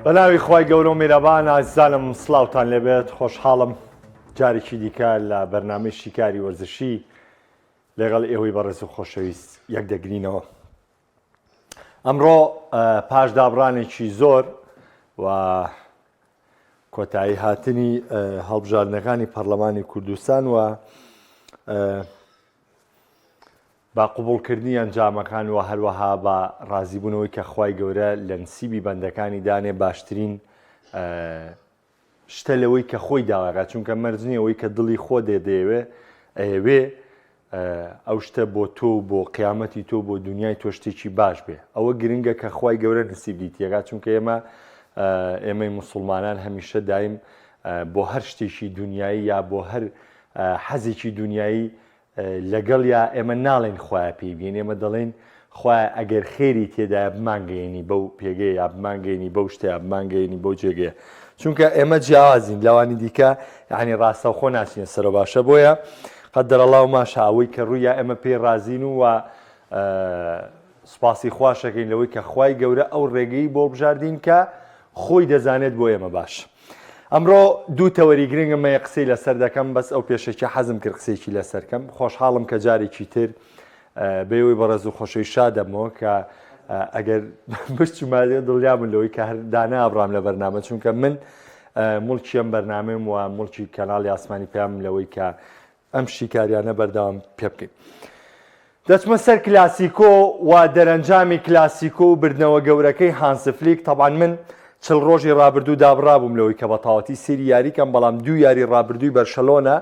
بەناوی خوای گەورە و میرەبان ئازیزانم سڵاوتان لێبێت خۆشحاڵم جارێکی دیکە لە بەرنامەی شیکاری وەرزشی لەگەڵ ئێوەی بەڕێز و خۆشەویست یەک دەگرینەوە ئەمڕۆ پاش دابڕانێکی زۆر و کۆتایی هاتنی هەڵبژاردنەکانی پەرلەمانی کوردستان و بە قبوڵکردنی ئەنجامەکان و هەروەها بە ڕازیبوونەوەی کە خوای گەورە لە نسیبی بەندەکانی دانێ باشترین شتە لەوەی کە خۆی داواکات چونکە مەرج نییە ئەوەی کە دڵی خۆ دێ دەیەوێ ئەیەوێ ئەو شتە بۆ تۆ و بۆ قیامەتی تۆ بۆ دنیای تۆ شتێکی باش بێ ئەوە گرنگە کە خوای گەورە نسیب دیتیەکە چونکە ئێمە ئێمەی مسلمانان هەمیشە دایم بۆ هەر شتێکی دنیایی یا بۆ هەر حەزێکی دنیایی لەگەڵیا ئێمە ناڵێین خوایە پێی بگەین ئێمە دەڵێین خوایە ئەگەر خێری تێدایە بمانگەیەنی بەو پێگەیە یا بمانگەیەنی بەو شتە یا بمانگەیەنی بەو جێگەیە چونکە ئێمە جیاوازین لەوانی دیکە یعنی ڕاستەوخۆ ناچینە سەرەوە باشە بۆیە قدر الله ما شاء ئەوەی کە ڕوویا ئێمە پێی ڕازین و سوپاسی خواشەکەین لەوەی کە خوای گەورە ئەو ڕێگەی بۆ بژاردین کە خۆی دەزانێت بۆ ئێمە باش. ئەمڕۆ دوو تەوەری گرنگم هەیە قسەی لەسەر دەکەم بەس ئەو پێشەکی حەزم کرد قسەیەکی لەسەر کەم خۆشحاڵم کە جارێکی تر بەوەی بەڕێز و خۆشەوی شادەمەوە کە ئەگەر بچوومە دڵنیابن لەوەی کە هەر دانابڕام لە بەرنامە چونکە من مڵکی ئەم بەرنامەم و مڵکی کەناڵی ئاسمانی پەیامم لەوەی کە ئەم شیکاریانە بەردەوام پێ بکەین. دەچمە سەر کلاسیکۆ و دەرەنجامی کلاسیکۆ و بردنەوە گەورەکەی هانز فلیک، تەبعەن من چل ڕۆژی ڕابردوو دابڕابووم لەوەی کە بەتەواوەتی سەیری یاری کەم، بەڵام دوو یاری ڕابردووی بەرشەلۆنە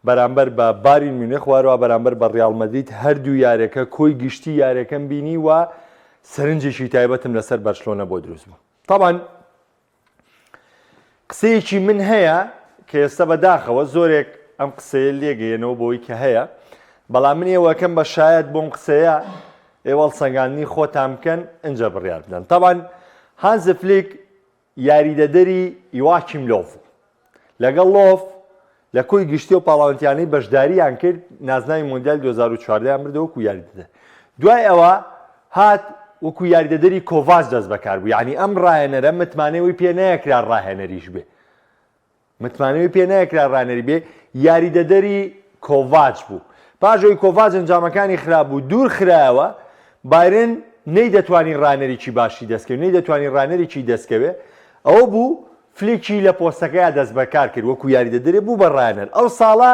بەرامبەر بە بایرن میونخ و هەروەها بەرامبەر بە ڕیاڵ مەدرید هەردوو یارەکە کۆی گشتی یارەکەم بینی و سەرنجێکی تایبەتم لەسەر بەرشلۆنە بۆ دروست بوو. تەبعەن قسەیەکی من هەیە کە ئێستا بەداخەوە زۆرێک ئەم قسەیە لێگەیەنەوە بۆی کە هەیە بەڵام من ئێوەکەم بە شایەت بۆم قسەیە ئێوە هەڵسەنگاندنی خۆتان بکەن ئینجا بڕیار بدەن تەبعەن هانز فلیک یاریدەدەری یواکیم لۆف لەگەڵ لۆف لە کۆی گشتی و پاڵاوتیانەی بەشداریان کرد نازناوی مۆندیال 2014 یان بردەوە وەکو یاریدەدەر دوای ئەوە هات وەکو یاریدەدەری کۆڤاچ دەست بەکار بوو یعنی ئەم ڕاهێنەرە متمانەوەی پێ نەکرا ڕاهێنەریش بێ متمانەوەی پێ نەکرا ڕاهێنەری بێ یاریدەدەری کۆڤاچ بوو پاش ئەوەی کۆڤاچ ئەنجامەکانی خراپ بوو دوور خرایەوە بایرن نەیدەتوانی ڕاهێنەرێکی باشی دەستکەوێت نەیدەتوانی ڕاهێنەرێکی دەستکەوێ ئەوە بوو فلیکی لە پۆستەکەیا دەستبەکار کرد وەکو یاریدەدەرێ بوو بە ڕاهێنەر ئەو ساڵە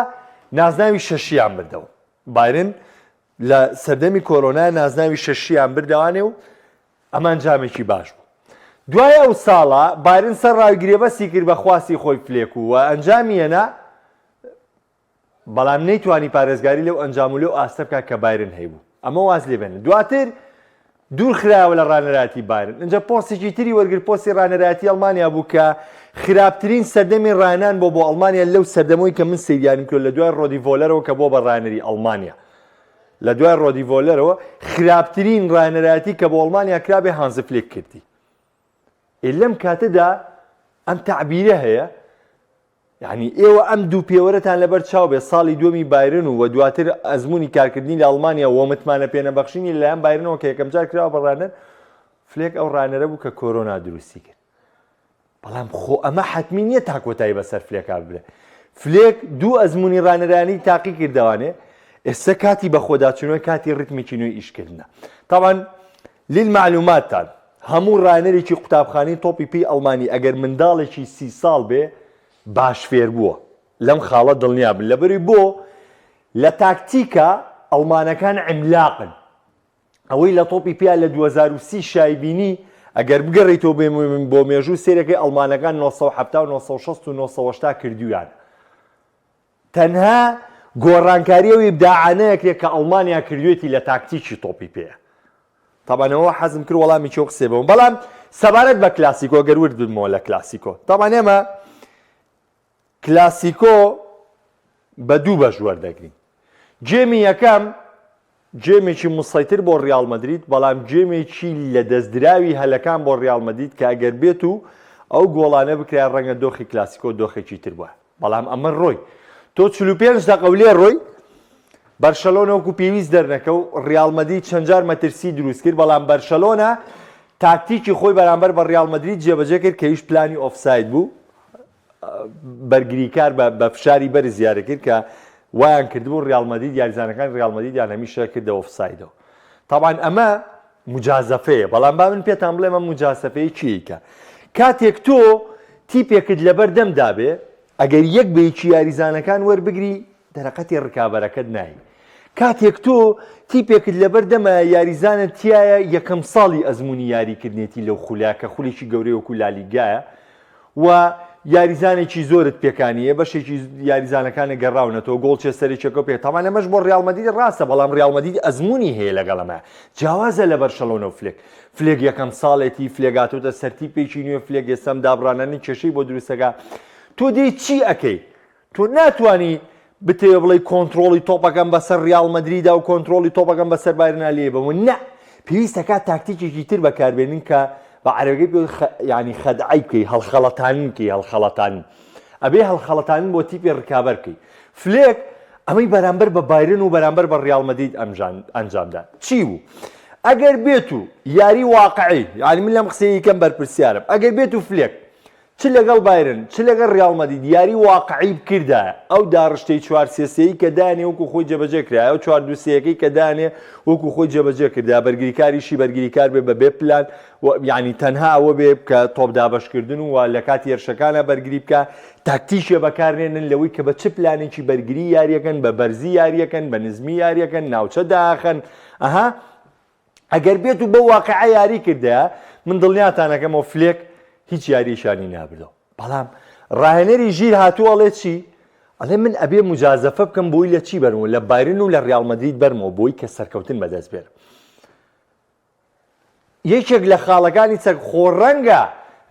نازناوی شەشیان بردەوە بایرن لە سەردەمی کۆرۆنا نازناوی شەشیان بردەوانێ و ئەمە ئەنجامێکی باش بوو دوای ئەو ساڵە بایرن سەر ڕاوی گرێبەستی کرد بە خواستی خۆی فلێک و ئەنجامی هێنا بەڵام نەیتوانی پارێزگاری لەو ئەنجام و لەو ئاستە بکات کە بایرن هەیبوو. ئەمە واز لێ بێنن. دواتر دوور خرایەوە لە ڕانەرایەتی بایرن. ئینجا پۆستێکی تری وەرگرت، پۆستی ڕانەرایەتی ئەڵمانیا بوو کە خراپترین سەردەمی ڕانان بۆ بۆ ئەڵمانیا لەو سەردەمەوەی کە من سەیریانم کرد لە دوای ڕۆدی ڤۆلەرەوە کە بۆ بە ڕانەری ئەڵمانیا. لە دوای ڕۆدی ڤۆلەرەوە خراپترین ڕانەرایەتی کە بۆ ئەڵمانیا کرابێ هانز فلیک کردی. ئێ لەم کاتەدا ئەم تەعبیرە هەیە یانی ئێوە ئەم دوو پێوەرەتان لەبەر چاو بێت، ساڵی دووەمی بایرن و و دواتر ئەزموونی کارکردنی لە ئەڵمانیا و متمانە پێنەبەخشینی لەلایەن بایرنەوە کە یەکەمجار کراوە بە ڕانەر، فلێک ئەو ڕانەرە بوو کە کۆرۆنا دروستی کرد. بەڵام خۆ ئەمە حەتمی نییە تا کۆتایی بەسەر فلێکا ببرێت. فلێک دوو ئەزموونی ڕانەرانی تاقی کردەوانێ، ئێستا کاتی بەخۆداچوونەوەی کاتی ڕیتمێکی نوێی ئیشکردنە. تەبعەن لیلمەعلوماتتان هەموو ڕانەرێکی قوتابخانەی تۆپی پێی ئەڵمانی ئەگەر منداڵێکی سی ساڵ بێ باش فێربووە لەم خاڵە دڵنیابن لەبەروی بۆ لە تاکتیکا ئەڵمانەکان عملاقن ئەوەی لە تۆپی پێیا لە 2030 شای بینی ئەگەر بگەڕیتەوە بۆ مێژوو سێرەکەی ئەڵمانەکان 970 و 960 و 980 کردویان تەنها گۆڕانکاری ئەو ئیبداعانەیەکرێ کە ئەڵمانیا کردوێتی لە تاکتیکی تۆپی پێ. تەبعەن ئەوە حەزم کرد وەڵامی کێو قسەی بەم بەڵام سەبارەت بە کلاسیکۆ گەر ورد ببمەوە لە کلاسیکۆ تەبعەن ئێمە کلاسیکۆ بە دوو بەش وەردەگرین game ی یەکەم game ێکی مسەیتر بۆ ڕیاڵ مەدرید بەڵام game ێکی لەدەستدراوی هەلەکان بۆ ڕیاڵ مەدرید کە ئەگەر بێت و ئەو گۆڵانە بکرایە ڕەنگە دۆخی کلاسیکۆ دۆخێکی تر بووە بەڵام ئەمە ڕۆی تۆ 45 دەقە و لێ ڕۆی بەرشەلۆنە وەکو پێویست دەرنەکەو ڕیاڵ مەدرید چەند جار مەترسی دروست کرد بەڵام بەرشەلۆنە تاکتیکی خۆی بەرامبەر بە ڕیاڵ مەدرید جێبەجێ کرد کە هیچ پلانی ئۆفساید بوو بەرگریکار بە فشاری بەرز یاری کرد کە وایان کردبوو ڕیاڵ مەدرید یاریزانەکانی ڕیاڵ مەدریدیان هەمیشە کردە ئۆفسایدەوە تاوان ئەمە مجازەفەیە بەڵام با من پێتان بڵێم ئەم مجازەفەیە کێیکە کاتێک تۆ تیپێکت لەبەر دەم دابێ ئەگەر یەک بە یەکی یاریزانەکان وەربگری دەرەقەتی ڕکابەرەکەت نای کاتێک تۆ تیپێکت لەبەر دەمە یاریزانە تایە یەکەم ساڵی ئەزمموی یاریکردنێتی لەو خولە کە خولێکی گەورەی وەکو لالیگایە و یاریزانێکی زۆرت پێکانیە بەشێکی یاریزانەکانە گەڕاونەتەوە گۆڵ چێ سەرێکێکە پێ تاوان ئەمەش بۆ ڕیاڵ مەدرید ڕاستە بەڵام ڕیاڵ مەدرید ئەزمموی هەیە لەگەڵ ئەمە جیاوازە لە بەرشەلۆنە و فلێک فلێک یەکەم ساڵێتی فلێگاتۆتە سەرتیپێکی نوێ فلێک ئێستام دابڕانانی کێشەی بۆ دروستەکە تۆ دێی چی ئەکەی تۆ ناتوانی بتەوێ بڵێی کۆنترۆڵی تۆپەکەم بەسەر ریاڵ مەدریدا و کۆنترۆڵی تۆپەکەم بەسەر بایرنا لێ بەم و نە پێویستەکە تاکتیکێکی تر بەکاربێنن کە بە عەرەبەکەی پێ ینی خەدعی بکەی هەڵخەڵەتانن بکەی هەڵخەڵەتانن ئەبێ هەڵخەڵەتانن بۆ تیپی ڕکابەر بکەی فلێک ئەمەی بەرامبەر بە بایرن و بەرامبەر بە ریاڵ مەدرید ئەنجامدا چی بوو ئەگەر بێت و یاری واقعی یعنی من لەم قسەیەکەم بەرپرسیارم ئەگەر بێت و فلێک چ لەگەڵ بایرن چ لەگەڵ ریاڵ مەدرید یاری واقعی بکردایە، ئەو داڕشتەی چوار سێ سێی کە دانێ وەکو خۆی جێبەجێ کرایە، ئەو چوار دوو سێیەکەی کە دانێ وەکو خۆی جێبەجێ کردایە، بەرگریکاریشی بەرگریکار بێ بە بێ پلان و یانی تەنها ئەوە بێ کە تۆپ دابەشکردن و لە کاتی هێرشەکانا بەرگری بکا، تاکتیکێ بەکارنێنن لەوەی کە بە چ پلانێکی بەرگری یاریەکەن، بە بەرزی یاریەکەن، بە نزمی یاریەکەن، ناوچە داخەن، ئەها. ئەگەر بێت و بەو واقعە یاری کردایە من دڵنیاتان ئەکەمەوە فلێک هیچ یاریەکیانی نابردەوە بەڵام ڕاهێنەری ژیر هاتوو ئەڵێ چی ئەڵێ من ئەبێ مجازەفە بکەم بۆی لە چی بەرمەوە لە بایرن و لە ڕیاڵ مەدرید بەرمەوە بۆی کە سەرکەوتن بەدەست بێنم یەکێک لە خاڵەکانی چەک خۆ ڕەنگە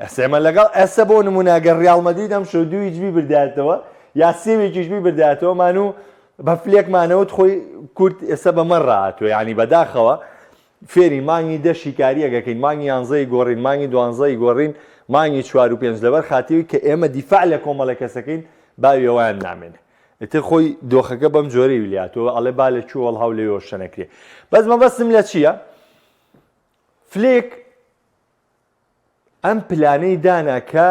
ئەسێمە لەگەڵ ئەسە بۆ نمونە گەر ڕیاڵ مەدرید ئەم شەو دوو هیچ بیبردایەتەوە یا سێوێکیش بیبردایەتەوە مانو بە فلێکمانەوت خۆی کورد ئێستا بە مەڕ ڕاهاتووە یانی بەداخەوە فێری مانگی دە شیکاریەک ئەکەین مانگی یانزەی گۆڕین مانگی دوانزەی گۆڕین مانگی چوار و پێنج لەبەر خاتیوی کە ئێمە دیفاع لە کۆمەڵە کەسەکەین باوی ئەویان نامێنێ ئیتر خۆی دۆخەکە بەم جۆرەی ولیاتەوە ئەڵێ با لە کوێ وەڵهاو لەوێوە شەنەکرێ بەس مەبەستم لە چییە فلێک ئەم پلانەی دانا کە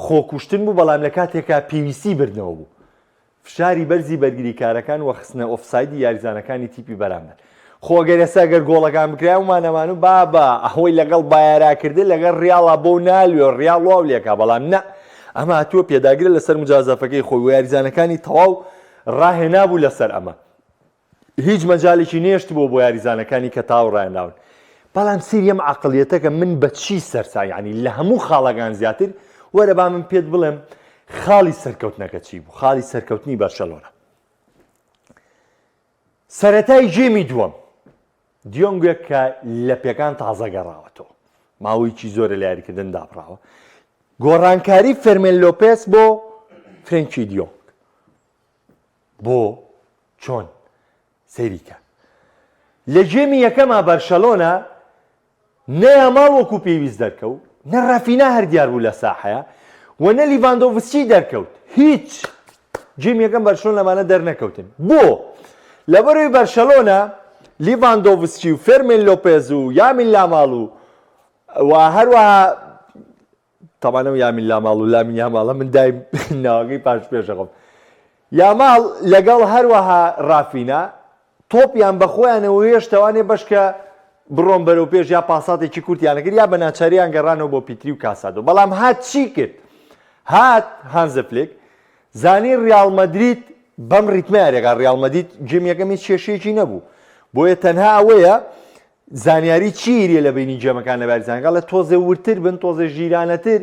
خۆکوشتن بوو بەڵام لە کاتێکا پێویستی بردنەوە بوو. فشاری بەرزی بەرگریکارەکان و خستنە ئۆفسایدی یاریزانەکانی تیپی بەرامبەر. خۆ گەر ئێستا گەر گۆڵەکان بکرایە ومانەمان و بابا ئەوەی لەگەڵ بایەرا کردن لەگەڵ ڕیاڵا بۆ نالوێ و ڕیاڵ واو لێکا بەڵام نا ئەمە هاتووە پێداگرە لەسەر مجازەفەکەی خۆی و یاریزانەکانی تەواو ڕاهێنابوو لەسەر ئەمە. هیچ مەجالێکی نێشتبووە بۆ یاریزانەکانی کە تاو ڕایانناون بەڵام سەیری ئەم عەقڵیەتەکە من بە چی سەرسا یعنی لە هەموو خاڵەکان زیاتر وەرە با من پێت بڵێم خاڵی سەرکەوتنەکە چی بوو خاڵی سەرکەوتنی بەرشەلۆنە سەرەتای گێمی دووەم دیۆنگێک کە لە پێکان تازە گەڕاوەتەوە ماوەیەکی زۆرە لە یاریکردن دابڕاوە گۆڕانکاری فێرمێن لۆپێس بۆ فرێنکی دیۆنگ بۆ چۆن سەیری کە لە گێمی یەکەما بەرشەلۆنە نە یاماڵ وەکو پێویست دەرکەوت نە ڕافینا هەر دیار بوو لە ساحەیە و نە لیڤاندۆڤسکی دەرکەوت هیچ گێمی یەکەم بەرشلۆن لەمانە دەرنەکەوتن بۆ لەبەرەوەی بەرشەلۆنە لیڤاندۆڤسکی و فێرمین لۆپێز و یامین لاماڵ و و هەروەها تەبعەن ئەو یامین لاماڵ و لامین یاماڵە من دایم ناوەکەی پاش پێشەخم یاماڵ لەگەڵ هەروەها ڕافینا تۆپیان بە خۆیانەوە هێشتەوانێ بەشکە بڕۆن بەرەو پێش یا پاساتێکی کورتیانە کرد یا بە ناچاریان گەڕانەوە بۆ پیتری و کاسادۆ بەڵام هات چی کرد هات هانزە فلێک زانی ڕیاڵ مەدرید بەم ڕیتمە یاریەکە ڕیاڵ مەدرید گێم یەکەم هیچ کێشەیەکی نەبوو بۆیە تەنها ئەوەیە زانیاری چی ئیریە لە بەینی گێمەکان لە بارزانەکە ئەڵێ تۆزێ وردتر بن تۆزێ ژیرانەتر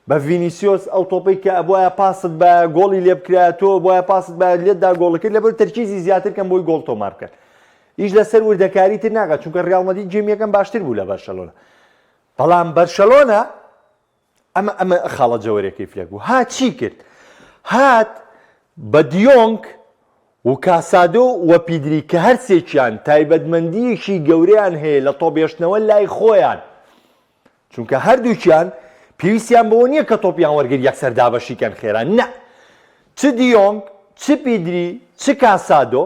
بە ڤینیسیۆس ئەو تۆپەی کە ئەبوایە پاست بە گۆڵی لێ بکرایە تۆ بۆیە پاست بە لێت دا گۆڵ کرد لەبەر تەرکیزی زیاتر کەم بۆی گۆڵ تۆمار بکەن ئیش لەسەر وردەکاری تر ناکات چونکە ڕیاڵ مەدرید گێم یەکەم باشتر بوو لە بەرشەلۆنە بەڵام بەرشەلۆنە ئەمە ئەمە خاڵە جەوەرەکەی فلێک بوو هات چی کرد هات بە دیۆنگ و کاسادۆ و پیدری کە هەرسێکیان تایبەتمەندییەکی گەورەیان هەیە لە تۆپ هێشتنەوە لای خۆیان چونکە هەردووکیان پێویستیان بەوە نییە کە تۆپیان وەرگر یەکسەر دابەشی کەن خێرا نا چ دیۆنگ چ پیدری چ کاسادۆ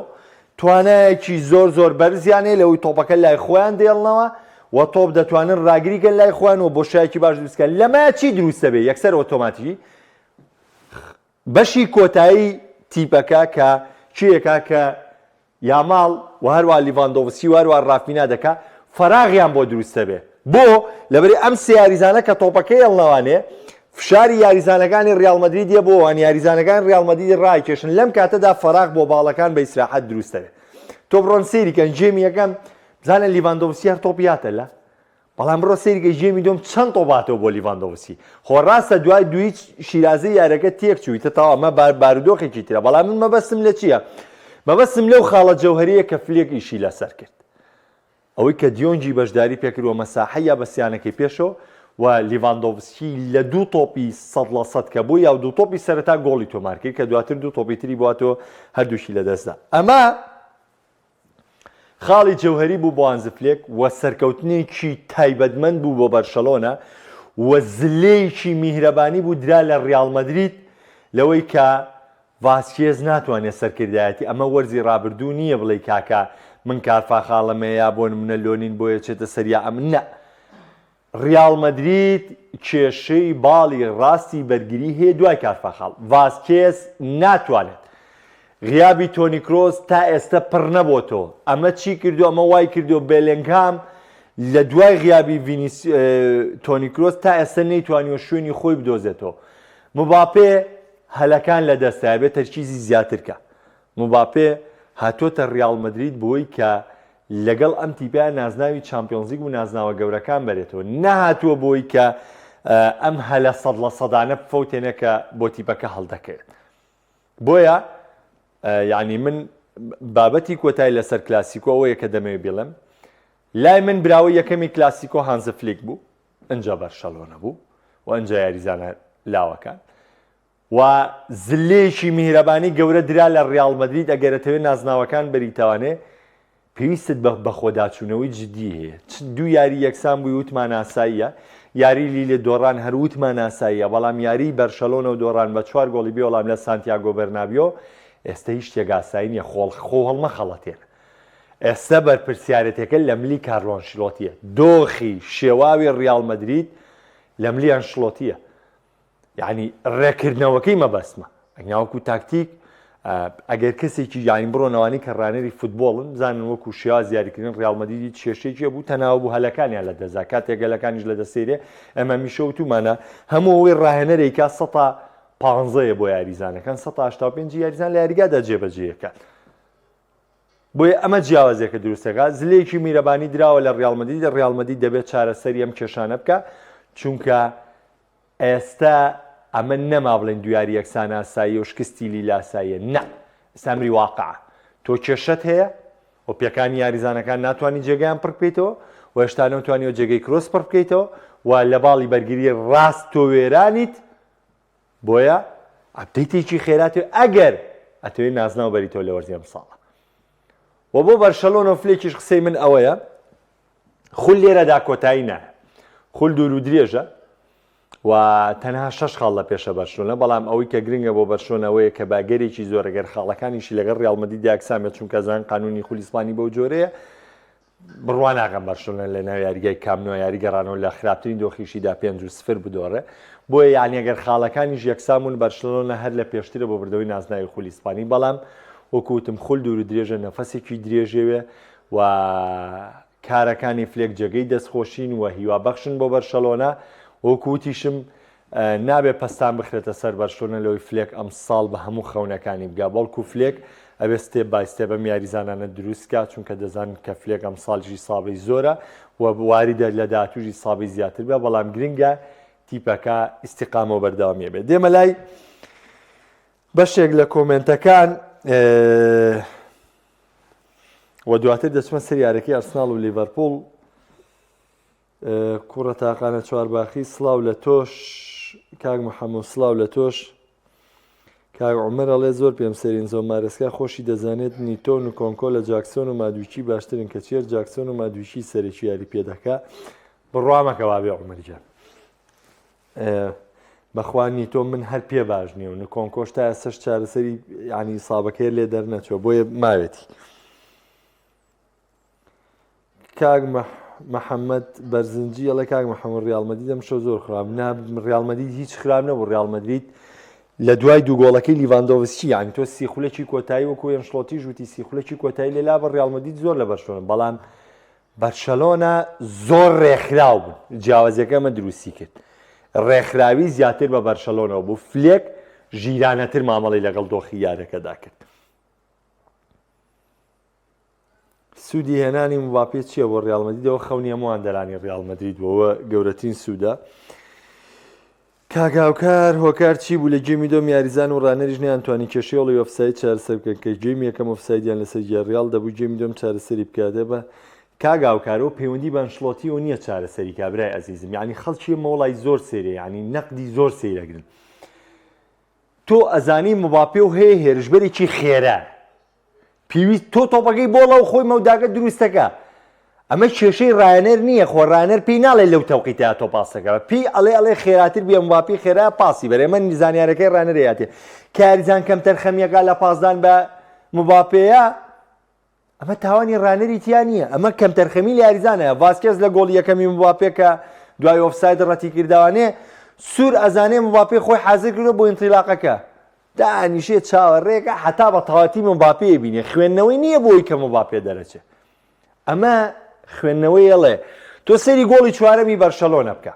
توانایەکی زۆر زۆر بەرزیان هەیە لەوەی تۆپەکە لای خۆیان دێڵنەوە و تۆپ دەتوانن ڕاگری کەن لای خۆیان و بۆشایەکی باش دروست کەن. لەمە چی دروست دەبێ؟ یەکسەر ئۆتۆماتیکی بەشی کۆتایی تیپەکە کە کێیەکە کە یاماڵ و هەروا لیڤاندۆڤسکی و هەروا ڕافینا دەکا فەراغیان بۆ دروست دەبێ. بۆ؟ لەبەری ئەم سێ یاریزانە کە تۆپەکەی هەڵنەوانێ فشاری یاریزانەکانی ڕیاڵ مەدرید یە بۆ وان یاریزانەکانی ڕیاڵ مەدریدی ڕاکێشن لەم کاتەدا فەراغ بۆ باڵەکان بە ئیسراحەت دروست دەبێ. تۆ بڕۆن سەیری کەن game ی یەکەم بزانە لیڤاندۆڤسکی هەر تۆپی هاتە لە بەڵام بڕۆ سەیری کە game ی دووەم چەند تۆپ هاتەوە بۆ لیڤاندۆڤسکی خۆ ڕاستە دوای دوویچ شیرازەی یارەکە تێک چوویتە تەواو ئەمە بار بارودۆخێکی ترە بەڵام من مەبەستم لە چییە مەبەستم لەو خاڵە جەوهەریە کە فلێک ئیشی لەسەر کرد ئەوەی کە دیۆنگی بەشداری پێکرد و مەساحەی یا بە سیانەکەی پێشەوە و لیڤاندۆڤسکی لە دوو تۆپی 100% کە بوو یا دوو تۆپی سەرەتا گۆڵی تۆمار کرد کە دواتر دوو تۆپی تری بواتەوە هەردووکی لەدەستدا ئەمە خاڵی جەوهەری بوو بۆ هانز فلێک و سەرکەوتنێکی تایبەتمەند بوو بۆ بەرشەلۆنە و زلەیەکی میهرەبانی بوو درا لە ڕیاڵ مەدرید لەوەی کە ڤاسکێز ناتوانێت سەرکردایەتی ئەمە وەرزی ڕابردوو نییە بڵێی کاکە من کارفاخاڵەمەیە یا بۆ نمونە لۆنین بۆیە چێتە سەر یا ئەم نە ڕیاڵ مەدرید کێشەی باڵی ڕاستی بەرگری هەیە دوای کارفاخاڵ، ڤاسکێز ناتوانێت. غیابی تۆنی کرۆس تا ئێستە پڕ نەبۆتەوە، ئەمە چی کردووە؟ ئەمە وای کردووە بێلێنگهام لە دوای غیابی تۆنی کرۆس تا ئێستە نەیتوانیوە شوێنی خۆی بدۆزێتەوە. مباپێ هەلەکان لەدەستە، ئەبێت تەرکیزی زیاتر کا. مباپێ هاتۆتە ڕیاڵ مەدرید بۆی کە لەگەڵ ئەم تیپە نازناوی چامپیۆنزلیگ و نازناوە گەورەکان بەرێتەوە، نەهاتووە بۆی کە ئەم هەلە سەد لە سەدانە بفەوتێنێ کە بۆ تیپەکە هەڵدەکەوێت. بۆیە یعنی من بابەتی کۆتای لەسەر کلاسیکۆ ئەوەیە کە دەمەوێت بیڵێم لای من براوەی یەکەمی کلاسیکۆ هانز فلیک بوو ئەجا بەرشەلۆنە بوو و ئەجا یاریزانە لاوەکان و زلەیەکی میهرەبانی گەورە درا لە ڕیاڵ مەدرید ئەگەر ئەتەوێت نازناوەکان بەریتەوانێ پێویستت بە بەخۆداچوونەوەی جدی هەیە چ دوو یاری یەکسان بووی وتمان ئاساییە یاری لیلێ دۆڕان هەر وتمان ئاساییە بەڵام یاری بەرشەلۆنە و دۆڕان بە چوار گۆڵی بێ وەڵام لە سانتیاگۆ بەرنابیۆ ئێستا هیچ شتێک ئاسایی نییە خۆڵ خۆ هەڵمەخەڵەتێنە ئێستا بەرپرسیارەتەکە لە ملی کارلۆ ئەنشلۆتیە دۆخی شێواوی ڕیاڵ مەدرید لە ملی ئەنشلۆتیە یانی ڕێکردنەوەکەی مەبەستمە ئەگنا وەکو تاکتیک ئەگەر کەسێکی یانی بڕۆنەوانی کە ڕانەری فوتبۆڵن بزانن وەکو شێواز یاریکردن ڕیاڵ مەدریدی کێشەیەکی بوو تەناوە بوو هەلەکانیان لە دەزا کاتێک گەلەکانیش لە دەستێرێ ئەمە میشە وتومانە هەموو ئەوەی ڕاهێنەرێکا سەتا پانزەیە بۆ یاریزانەکان 185 یاریزان لە یاریگادا جێبەجێیەکات بۆیە ئەمە جیاوازیەکە دروست دەکات زلەیەکی میرەبانی دراوە لە ڕیاڵ مەدرید ڕیاڵ مەدرید دەبێت چارەسەری ئەم کێشانە بکە چونکە ئێستا ئەمە نەما بڵێن دوو یاری یەکسان ئاساییە و شکستی لیل ئاساییە نا ئێستا ئەمری واقعە تۆ کێشەت هەیە و پێکانی یاریزانەکان ناتوانانی جێگەیان پڕ بکەیتەوە و هێشتا نەوتوانیوە جێگەی کرۆس پڕ بکەیتەوە و لە باڵی بەرگری ڕاست تۆ وێرانیت بۆیە update ێکی خێرات ئەگەر ئەتەوێت نازناو بەریتەوە لە وەرزی ئەمساڵە و بۆ بەرشەلۆنە و فلێکیش قسەی من ئەوەیە خول لێرەدا کۆتایی نایە خول دوور و درێژە و تەنها شەش خاڵ لە پێشە بەرشلۆنە بەڵام ئەوەی کە گرنگە بۆ بەرشلۆنە ئەوەیە کە باگەرێکی زۆر گەر خاڵەکانیشی لەگەڵ ڕیاڵ مەدرید یەکسان بێت چونکە زان قانونی خولی ئیسپانی بەو جۆرەیە بڕوا ناکەم بەرشلۆنە لە ناو یاریگای کامپ نو یاری گەڕانەوە لە خراپترین دۆخیشیدا 5-0 بدۆڕێ بۆیە یعنی ئەگەر خاڵەکانیش یەکسان بوون بەرشلۆنە هەر لە پێشترە بۆ بردەوەی نازناوی خولی ئیسپانی بەڵام وەکو وتم خول دوور و درێژە نەفەسێکی درێژەوێ و کارەکانی فلێک جێگەی دەستخۆشین و هیوابەخشن بۆ بەرشەلۆنە، وەکو وتیشم نابێ پەستان بخرێتە سەر بەرشلۆنە لەوەی فلێک ئەمساڵ بە هەموو خەونەکانی بگا، بەڵکو فلێک ئەبێ step by step ئەم یاریزانانە دروست کا، چونکە دەزانن کە فلێک ئەمساڵیش ئیسابەی زۆرە و واریدە لە داهاتووش ئیسابەی زیاتر بێ، بەڵام گرنگە تیپەکە ئیستیقامە و بەردەوامیە بێت. دێمە لای بەشێک لە کۆمێنتەکان. و دواتر دەچمە سەر یارەکەی ئەرسناڵ و لیڤەرپوڵ کوڕە تاقانە چوارباخی سڵاو لە تۆش کاک محەممەد سڵاو لە تۆش کاک عمر ئەڵێ زۆر پێم سەرین زۆ مارسکا خۆشی دەزانێت نیتۆ و کۆنکۆ لە جاکسۆن و مادویکی باشترن کە چێر جاکسۆن و مادویکی سەرەکی یاری پێدەکا بڕوامەکە وابێ عمر گیان بەخوا نیتۆ من هەر پێ باش نییە و نکۆنکۆش تا ئێستاش چارەسەری یعنی سابەکەی لێ دەرنەچوە بۆیە ماوێتی کاک. محەممەد بەرزنجی ئەڵێ کاک محەممەد ڕیاڵ مەدرید ئەمشەو زۆر خراپ نا ڕیاڵ مەدرید هیچ خراپ نەبوو ڕیاڵ مەدرید لە دوای دوو گۆڵەکەی لیڤاندۆڤسکی یعنی تۆ سی خولەکی کۆتایی وەکو ئەنشلۆتیش وتی سی خولەکی کۆتایی لێ لا بە ڕیاڵ مەدرید زۆر لە بەرشلۆنە بەڵام بەرشەلۆنە زۆر ڕێکخراو بوو جیاوازیەکە ئەمە دروستی کرد ڕێکخراوی زیاتر بە بەرشەلۆنەوە بوو فلێک ژیرانەتر مامەڵی لەگەڵ دۆخی یارەکەدا کرد سوودی هێنانی مباپێ چییە بۆ ڕیاڵ مەدریدەوە خەونی هەمووان دەرانی ڕیاڵ مەدرید بۆوە گەورەترین سوودە کاک هاوکار هۆکار چی بوو لە game ی دووەم یاریزان و ڕانەریش نەیانتوانی کێشەی هێڵی ئۆفساید چارەسەر بکەن کە game ی یەکەم ئۆفسایدیان لەسەر گیرا ڕیاڵ دەبوو game ی دووەم چارەسەری بکات بە کاک هاوکارەوە پەیوەندی بە ئەنشلۆتیەوە نییە چارەسەری کا برای ئەزیزم یعنی خەڵکی مەوڵای زۆر سەیرە یعنی نەقدی زۆر سەیرەگرن تۆ ئەزانی مباپێ و هەیە هێرشبەرێکی خێرا پێویست تۆ تۆپەکەی بۆڵە و خۆی مەوداکە دروستەکە ئەمە کێشەی ڕایەنەر نییە خۆ ڕانەر پێی ناڵێ لەو تەوقیتە تۆ پاسەکە پێی ئەڵێ ئەڵێ خێراتر بێ مباپی خێرا پاسی بەرێ من زانیارەکەی ڕانەرەیاتێ کاریزان کەمتەر خەمیەکە لە پاسدان بە مباپێیە ئەمە تاوانی ڕانەری تیا نییە ئەمە کەمتەرخەمی لە یاریزانە ڤاسکێز لە گۆڵی یەکەمی مباپێ کە دوای ئۆفساید ڕەتی کردوانێ سوور ئەزانێ مباپێ خۆی حازر کردو بۆ ئینتیلاقەکە دانیشێ چاوەڕێکە حتا بە تەواتی مباپێ بینێ خوێندنەوەی نییە بۆی کە مباپێ دەرەچێ ئەمە خوێندنەوەی ئەڵێ تۆ سەیری گۆڵی چوارەمی بەرشەلۆنە بکە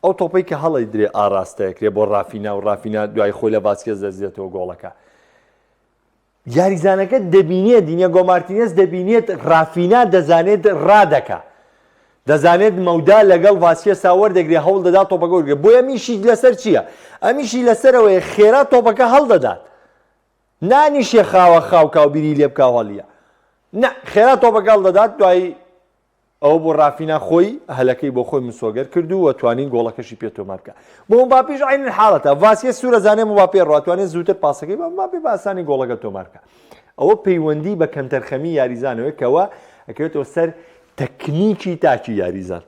ئەو تۆپەی کە هەڵی درێ ئاراستەیەکرێ بۆ ڕافینا و ڕافینا دوای خۆی لە ڤاسکێز دەزێتەوە گۆڵەکە یاریزانەکە دەبینێت ئینیگۆ مارتینێز دەبینێت ڕافینا دەزانێت ڕادەکا دەزانێت مەودا لەگەڵ ڤاسکێسا وەردەگرێ هەوڵ دەدا تۆپەکە وەرگێ بۆیە ئەمیشی لەسەر چییە ئەمیشی لەسەرەوەی خێرا تۆپەکە هەڵدەدات نانیشێ خاوە خاوکاو بیری لێ بکا هەڵیە نا خێرا تۆپەکە هەڵدەدات دوایی ئەوە بۆ ڕافینا خۆی هەلەکەی بۆ خۆی مسۆگەر کرد و توانی گۆڵەکەشی پێ تۆمار بکا. بۆ مباپیش عەین حاڵەتە، ڤاسکێز سوورە زانێ مباپێ ڕوا توانێت زووتر پاسەکەی بە مباپێ بە ئاسانی گۆڵەکە تۆمار بکا. ئەوە پەیوەندی بە کەمتەرخەمی یاریزانەوەی کەوە ئەکەوێتەوە سەر تەکنیکی تاکی یاریزان.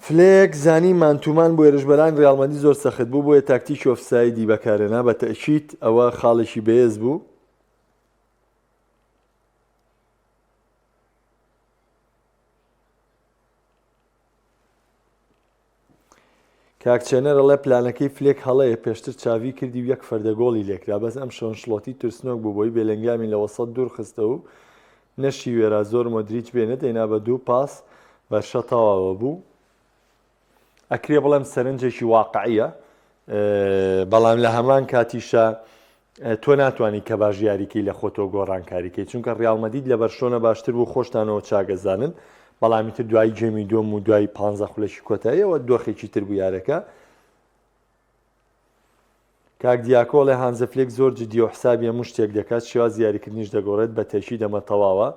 فلێک زانی man to man بۆ هێرشبەران ریال مەدرید زۆر سەخت بوو، بۆیە تاکتیکی ئۆفسایدی بەکارهێنا، بە تەئکید ئەوە خاڵێکی بەهێز بوو. کاک چێنەر ئەڵێ پلانەکەی فلێک هەڵەیە پێشتر چاڤی کردی و یەک فەردە گۆڵی لێکرا بەس ئەم شۆنشڵۆتی ترسنۆک بوو بۆی بێلنگامی لە وەسەت دوور خستەوە و نەشی وێرا زۆر مۆدریچ بێنێت دەینا بە دوو پاس بەرشە تەواوە بوو ئەکرێ بڵێم سەرنجێکی واقعیە بەڵام لە هەمان کاتیشە تۆ ناتوانی کە باش یاریکەی لە خۆتەوە گۆڕانکاریکەی چونکە ڕیاڵ مەدید لە بەرشلۆنە باشتر بوو خۆشتانەوە چاگەزانن بەڵامی تر دوای game ی دووەم و دوای پ خولەکی کۆتاییەوە دۆخێکی تر بوو یارەکە کاک دیاکۆ ئەڵێ هانزە فلێک زۆر جدیە و حسابی هەموو شتێک دەکات شێوازی یاریکردنیش دەگۆڕێت بە تەکی دەمە تەواوە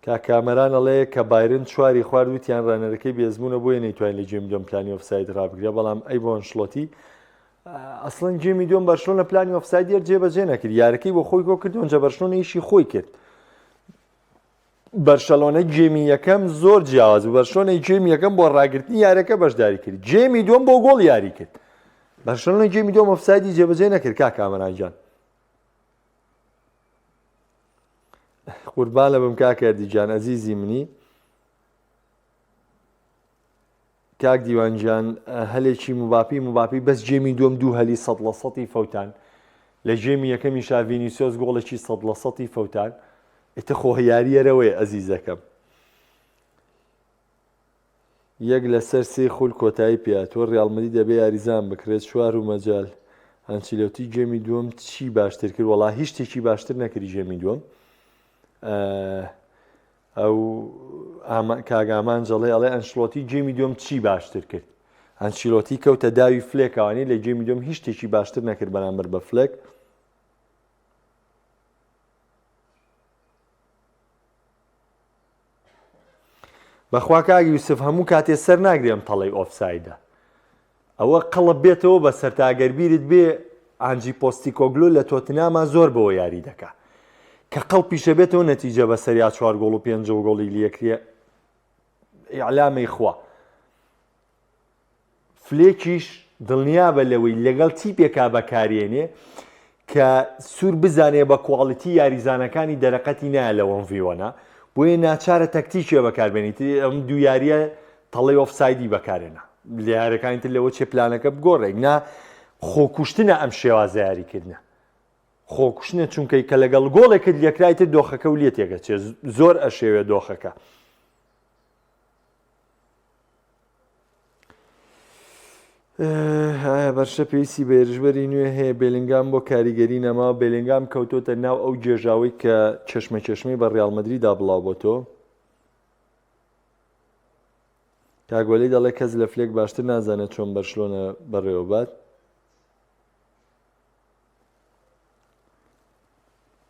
کاک کامەران ئەڵێ کە بایرن چواری خوارد وتیان ڕانەرەکەی بێزمونە بۆیە نەیتوانین لە game ی دووەم پلانی ئۆفساید ڕابگرە بەڵام ئەی بۆ ئەنشلۆتی ئەسڵەن game ی دووەم بەرشلۆنە پلانی ئۆفساید یەر جێبەجێ نەکرد یارەکەی بۆ خۆی کۆ کرد ئەنجا بەرشلۆنە ئیشی خۆی کرد بەرشەلۆنە game ی یەکەم زۆر جیاواز بوو بەرشلۆنە game ی یەکەم بۆ ڕاگرتنی یارەکە بەشداری کرد game ی دووەم بۆ گۆڵ یاری کرد بەرشەلۆنە game ی دووەم ئۆفسایدی جێبەجێ نەکرد کاک کامەران گیان قوربانە بم کاک هەردی گیان ئەزیزی منی کاک دیوان گیان هەلێکی مباپی مباپی بەس game ی دووەم دوو هەلی سەد لە سەتی فەوتان لە game ی یەکەمی شاڤینیسیۆس گۆڵێکی سەد لە سەتی فەوتان ئیتر خۆ یاریەرەوەی ئەزیزەکەم یەک لەسەر سێی خول کۆتایی پێهاتووە، ریال مەدرید دەبێ یاریزان بکڕێت، چوار و مەجال ئەنچیلۆتی game ی دووەم چی باشتر کرد؟ وەڵا هیچ شتێکی باشتر نەکردی game ی دووەم. ئەو کاک ئامانج ئەڵێ ئەڵێ ئەنشلۆتی game ی دووەم چی باشتر کرد؟ ئەنچیلۆتی کەوتە داوی فلێکەوانی لە game ی دووەم هیچ شتێکی باشتر نەکرد بەرامبەر بە فلێک. بەخوا کاک یوسف هەموو کاتێ سەر ناگرێ ئەم تەڵەی ئۆفسایدە ئەوە قەڵب بێتەوە بە سەرتا گەر بیرت بێ ئانجی پۆستیکۆگلۆ لە تۆتناما زۆر بەوە یاری دەکا کە قەڵپیشە بێتەوە نەتیجە بە سەریا چوار گۆڵ و پێنج گۆڵی لەکرێ ئیعلامەی خوا فلێکیش. دڵنیابە لەوەی لەگەڵ تیپێکا بەکارێنێ کە سوور بزانێ بە quality یاریزانەکانی دەرەقەتی نایە لە one v one ە بۆیە ناچارە تەکتیکێ بەکاربێنیت ئەم دوو یاریە تەڵەی ئۆفسایدی بەکارێنا لە یارەکانی تر لەوە چێ پلانەکە بگۆڕێک نا خۆکوشتنە ئەم شێوازە یاریکردنە خۆکوشتنە چونکە کە لەگەڵ گۆڵێکت لێکرای تر دۆخەکە و لێ تێگەچێ زۆر ئەشێوێ دۆخەکە. ئایا بەرشە پێویستی بە هێرشبەری نوێ هەیە بێلنگام بۆ کاریگەری نەما بێلنگام کەوتۆتە ناو ئەو گێژاوەی کە چێشمە چێشمەی بە ڕیاڵ مەدریدا بڵاو بۆتۆ کاگۆلی دەڵێ کەس لە فلێک باشتر نازانێت چۆن بەرشلۆنە بەڕێوەبات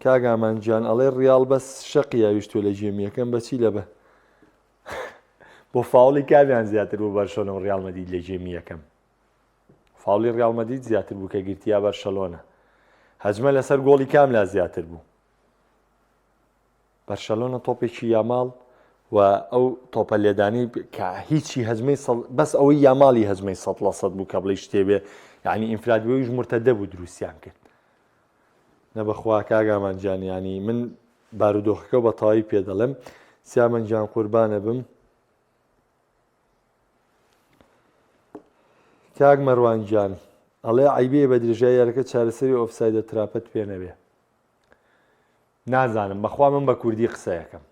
کاک ئامان گیان ئەڵێ ڕیاڵ بەس شەقی یاویشتوە لە game ی یەکەم بەچی لە بە بۆ فاوڵی کامیان زیاتر بوو بەرشەلۆنە و ڕیاڵ مەدید لە game ی یەکەم فاوڵی ڕیاڵ مەدید زیاتر بوو کە گرتیا بەرشەلۆنە هەجمە لەسەر گۆڵی کام لا زیاتر بوو بەرشەلۆنە تۆپێکی یاماڵ و ئەو تۆپە لێدانی کە هیچی هەجمەی بەس ئەوەی یاماڵی هەجمەی سە لە سەد بوو کە بڵێ شتێ بێ یعنی ئینفراد بوویش مرتدە بوو دروستیان کرد نە بەخوا کاک ئامان گیان یانی من بارودۆخەکە بە تەواوی پێ دەڵێم سیامەن گیان قوربانە بم کاک مەروان گیان ئەڵێ عیبەیە بە درێژای یارەکە چارەسەری ئۆفسایدە trap ەت پێ نەبێ نازانم بەخوا من بە کوردی قسەیەکەم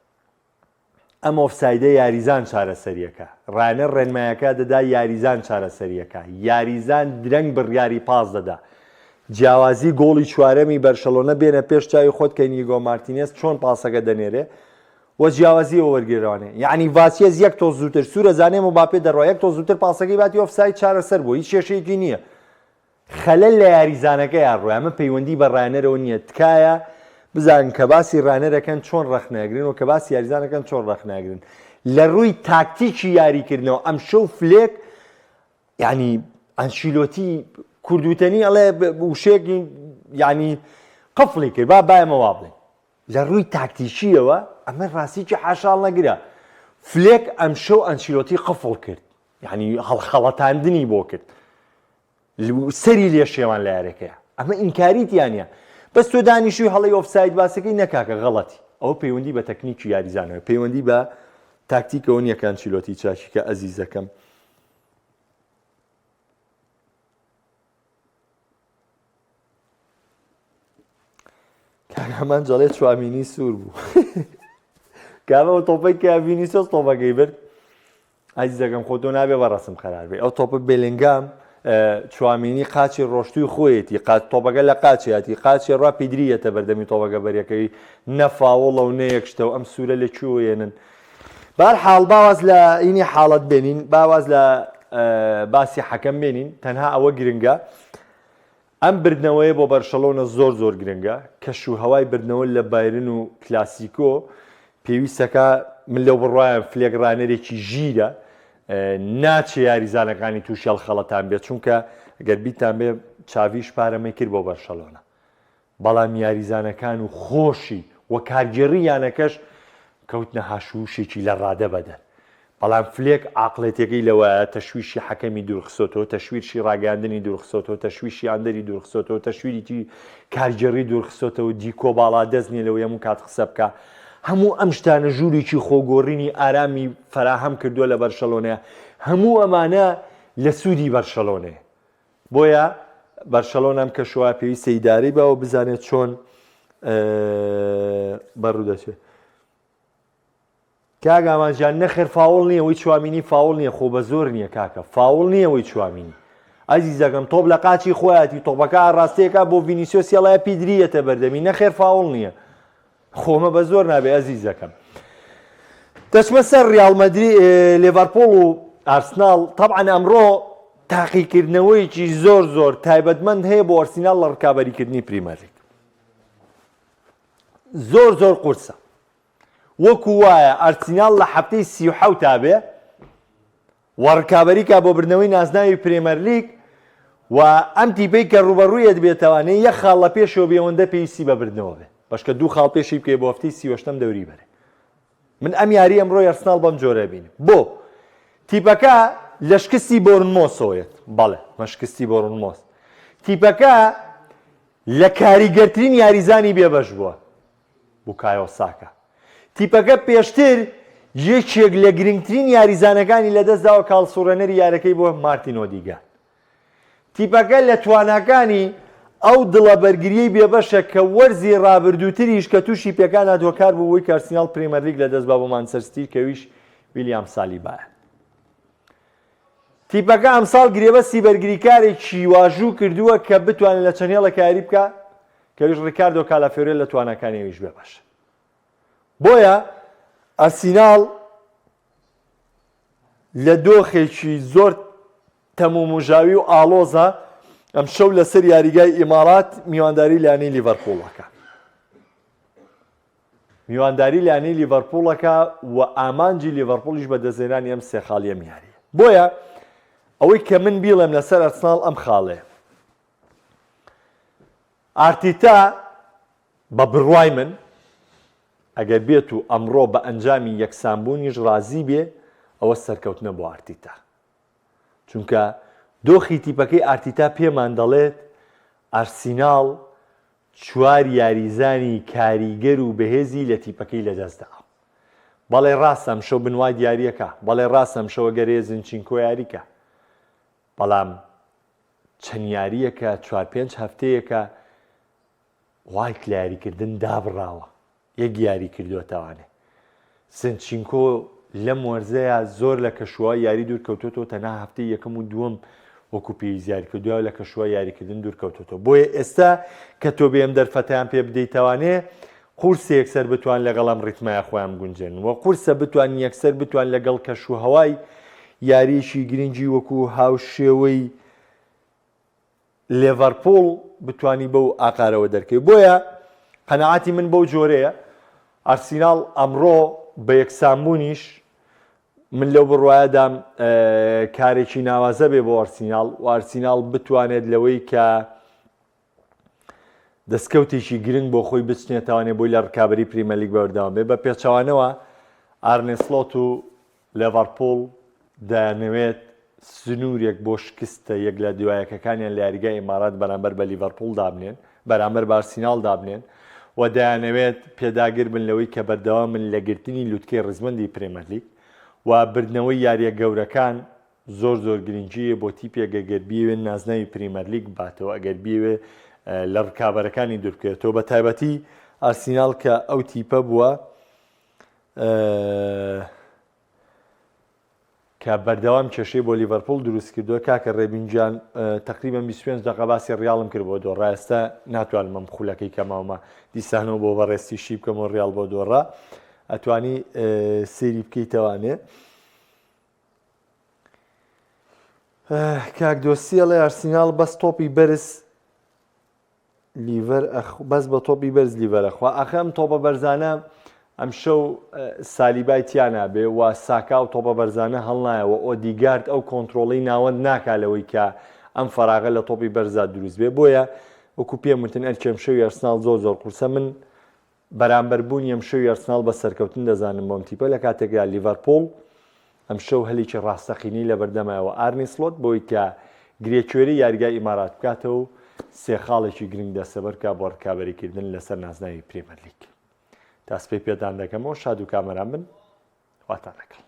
ئەم ئۆفسایدە یاریزان چارەسەریەکە، ڕانەر ڕێنمایەکە دەدا یاریزان چارەسەریەکە، یاریزان درەنگ بڕیاری پاس دەدا. جیاوازی گۆڵی چوارەمی بەرشەلۆنە بێنە پێش چاوی خۆت کە ئینیگۆ مارتینێز چۆن پاسەکە دەنێرێ و جیاوازی ئەوە وەرگێرەوانێ یەعنی ڤاسیەز یەک تۆز زووتر سوورە زانێ مباپێ دەڕوا یەک تۆز زووتر پاسەکەی باتی ئۆفساید چارەسەر بوو هیچ کێشەیەکی نییە خەلەل لە یاریزانەکەیا ڕووی ئەمە پەیوەندی بە ڕانەرەوە نییە تکایە بزانن کە باسی ڕانەرەکەن چۆن ڕەخنەگرن و کە باسی یاریزانەکەن چۆن ڕەخنەگرن لە ڕووی تاکتیکی یاریکردنەوە ئەمشەو فلێک یعنی ئەنشیلۆتی کوردوتەنی ئەڵێ وشێک یعنی قفڵی کرد با بایەمە وا بڵێن لە ڕووی تاکتیکیەوە ئەمە ڕاستیکی حاشاڵ نەگرە فلێک ئەمشەو ئەنشیلۆتی قفڵ کرد یعنی هەڵخەڵەتاندنی بۆ کرد سەری لێ شێوان لە یاریەکەیا ئەمە ئینکاری تیا نیە بەس تۆ دانیشوی هەڵەی ئۆفساید باسەکەی نەکاکە غەڵەتی ئەوە پەیوەندی بە تەکنیکی یاریزانەوە پەیوەندی بە تاکتیکەوە نییە کە ئەنچیلۆتی چاکی کە ئەزیزەکەم کاک جەڵێ چوامینی سوور بوو کامەوە تۆپەی کە ڤینیسۆس تۆپەکەی برد ئازیزەکەم خۆ تۆ نابێ بە ڕەسم قەرار بێ ئەو تۆپە بێلنگام چوامینی قاچی ڕۆشتوی خۆیەتی قات تۆپەکە لە قاچیاتی قاچی ڕا پیدریەتە بەردەمی تۆپەکە بەرەکەی نەفاوڵە و نەیەکشتە و ئەم سوورە لە کوێنن بار حاڵ باواز لە ئینی حاڵەت بێنین باواز لە باسی حەکەم بێنین تەنها ئەوە گرنگە ئەم بردنەوەیە بۆ بەرشەلۆنە زۆر زۆر گرنگە، کەش و هەوای بردنەوە لە بایرن و کلاسیکۆ پێویستەکە، من لەو بڕوایەم فلێک ڕانەرێکی ژیرە ناچێ یاریزانەکانی تووشی هەڵخەڵەتان بێت، چونکە گەر بیرتان بێ چاڤیش پارەمەی کرد بۆ بەرشەلۆنە، بەڵام یاریزانەکان و خۆشی و کارگێڕی یانەکەش کەوتنە هاشووشێکی لە ڕادە بەدەر. بەڵام فلێک عاقڵێتیەکەی لەوەیە تەشویشی حەکەمی دوورخستۆتەوە، تەشویرشی ڕاگەیاندنی دوورخستۆتەوە، تەشویشی ئاندەری دوورخستۆتەوە، تەشویریی کارگێڕی دوورخستۆتەوە، دیکۆ باڵادەست نیە لەوەی هەموو کات قسە بکا. هەموو ئەم شتانە ژوورێکی خۆگۆڕینی ئارامی فەراهەم کردووە لە بەرشەلۆنەیە. هەموو ئەمانە لە سوودی بەرشەلۆنەیە. بۆیە بەرشەلۆنە ئەم کەشوە پێویستە ئیدارەی با و بزانێت چۆن بەڕوو دەچێت. کاک ئامان گیان نەخێر فاوڵ نییە وەی چوامینی فاوڵ نییە خۆ بە زۆر نییە کاکە فاوڵ نییە وەی چوامینی ئەزیزەکەم تۆپ لە قاچی خۆیەتی تۆپەکە ئاڕاستەیەکە بۆ ڤینیسیۆس یەڵایە پیدریەتە بەردەمی نەخێر فاوڵ نییە خۆمە بە زۆر نابێ ئەزیزەکەم دەچمە سەر ریال مەدری لێڤەرپۆڵ و ئارسناڵ تەبعەن ئەمڕۆ تاقیکردنەوەیەکی زۆر زۆر تایبەتمەند هەیە بۆ ئەرسیناڵ لە ڕکابەریکردنی پریمەرلیگ زۆر زۆر قورسە وەکو وایە ئەرسیناڵ لە هەفتەی 37 بێ و ڕکابەری کا بۆ بردنەوەی نازناوی پرێمەرلیگ و ئەم تیپەی کە ڕووبەڕوویەت بێتەوانێ یەک خاڵ لە پێشەوە بێ ئەوەندە پێویستی بە بردنەوە بێ بەشکە دوو خاڵ پێشی بکەی بۆ هەفتەی 38 دەوری بەرێ من ئەم یاری ئەمڕۆی ئەرسناڵ بەم جۆرە بینم بۆ تیپەکە لە شکستی بۆرنمۆسەوەیەت، بەڵێ مە شکستی بۆرنمۆس، تیپەکە لە کاریگەرترین یاریزانی بێبەش بووە، بوکایۆ ساکا. تیپەکە پێشتر یەکێک لە گرنگترین یاریزانەکانی لەدەستداوە کە هەڵسوڕێنەری یارەکەی بووە مارتین ئۆدیگارد. تیپەکە لە تواناکانی ئەو دڵە بەرگرییەی بێبەشە کە وەرزی رابردووتریش کە تووشی پێکان هات هۆکار بوو بۆی کە ئەرسیناڵ پرێمەرلیگ لەدەستبا بۆ مانچستەر سیتی کە ئەویش ویلیام سالیبایە. تیپەکە ئەمساڵ گرێبەستی بەرگریکارێکی واژوو کردووە کە بتوانێت لە چەند هێڵێک یاری بکا کە ئەویش ریکاردۆ کالافیۆریە لە تواناکانی ئەویش بێبەشە. بۆیە ئەرسیناڵ لە دۆخێکی زۆر تەمومژاوی و ئاڵۆزە ئەمشەو لەسەر یاریگای ئیمارات میوانداری لانی لیڤەرپوڵەکە میوانداری لانی لیڤەرپوڵەکە و ئامانجی لیڤەرپوڵیش بە دەستێنانی ئەم سێ خاڵیە یاریە بۆیە ئەوەی کە من بیڵێم لەسەر ئەرسناڵ ئەم خاڵێ ئارتیتا بە بڕوای من ئەگەر بێت و ئەمڕۆ بە ئەنجامی یەکسانبوونیش ڕازی بێ ئەوە سەرکەوتنە بۆ ئارتیتا. چونکە دۆخی تیپەکەی ئارتیتا پێمان دەڵێت ئارسیناڵ چوار یاریزانی کاریگەر و بەهێزی لە تیپەکەی لەدەستداوە. بەڵێ ڕاستە ئەمشەو بن وایت یارییەکە، بەڵێ ڕاستە ئەمشەو ئەگەر هەیە زینچینکۆ یاریکا، بەڵام چەند یارییەکە چوار پێنج هەفتەیەکە وایت لە یاریکردن دابڕاوە، یەک یاری کردووەتەوانێ. زنچینکۆ لەم وەرزەیا زۆر لە کەشوهەوای یاری دوور کەوتۆتەوە تەنها هەفتەی یەکەم و دووەم وەکو پێویست یاری کرد دوای لە کەشوهەوای یاریکردن دوور کەوتۆتەوە بۆیە ئێستا کە تۆ بێ ئەم دەرفەتەیان پێ بدەیتەوانێ قورسە یەکسەر بتوان لەگەڵ ئەم ڕیتمەیا خۆیان بگونجێنن و قورسە بتوان یەکسەر بتوان لەگەڵ کەشوهەوای یارییەکی گرنگی وەکو هاوشێوەی لێڤەرپوڵ بتوانی بەو ئاقارەوە دەرکەوی بۆیە قەناعەتی من بەو جۆرەیە ئارسیناڵ ئەمڕۆ بە یەکسانبوونیش من لەو بڕوایەدام کارێکی ناوازە بێ بۆ ئارسیناڵ و ئارسیناڵ بتوانێت لەوەی کە دەستکەوتێکی گرنگ بۆ خۆی بچنێتوانێ بۆی لە ڕکابی پریمەلیگ بەردەوام بێ بە پێچەوانەوە ئارنێسلۆت و لێڤەرپوڵ دەیانەوێت سنوورێک بۆ شکستە یەک لە دوایەکەکانیان لە یاریگای ئیمارات بەرامبەر بە لیڤەرپوڵ دابنێن، بەرامبەر بە ئارسیناڵ دابنێن و دەیانەوێت پێداگر بن لەوەی کە بەردەوامن لە گرتنی لوتکەی ڕیزبەندی پرێمەرلیگ و بردنەوەی یارییە گەورەکان زۆر زۆر گرنگییە بۆ تیپێک ئەگەر بیەوێت نازناوی پریمەرلیگ بباتەوە ئەگەر بیەوێت لە ڕکابەرەکانی دووربکەوێتەوە بە تایبەتی ئارسیناڵ کە ئەو تیپە بووە کە بەردەوام کێشەی بۆ لیڤەرپوڵ دروست کردووە کاکە ڕێبین گیان تقریبا 25 دقە باسی ڕیاڵم کرد بۆ دۆڕا ئێستا ناتوانم ئەم خولەکەی کە ماومە دیسانەوە بۆ بەڕێستی شی بکەمەوە ڕیاڵ بۆ دۆڕا ئەتوانی سەیری بکەیتەوانێ کاک دۆستی ئەڵێ ئارسیناڵ بەس تۆپی بەرز لیڤەر ئەخ بەس بە تۆپی بەرز لیڤەر ئەخوا ئاخە ئەم تۆپە بەرزانە ئەمشەو سالیبای تیا نابێ و ساکا و تۆپە بەرزانە هەڵنایەوە ئۆدیگارد ئەو کۆنترۆڵی ناوەند ناکا لەوەی کە ئەم فەراغە لە تۆپی بەرزا دروست بێ بۆیە وەکو پێم وتن ئەرکی ئەمشەوی ئەرسناڵ زۆر زۆر قورسە من بەرامبەر بوونی ئەمشەوی ئەرسناڵ بە سەرکەوتن دەزانم بۆم تیپە لە کاتێکدا لیڤەرپوڵ ئەمشەو هەلێکی ڕاستەقینەی لەبەردەمایەوە ئارنی سڵۆت بۆی کە گرێکوێرەی یاریگای ئیمارات بکاتەوە و سێ خاڵێکی گرنگ دەستەبەر بکات بۆ ڕکابەریکردن لەسەر نازناوی پرێمەرلیگ. تا سبەی پێتان دەکەمەوە شاد و کامەران بن خواتان لەگەڵ.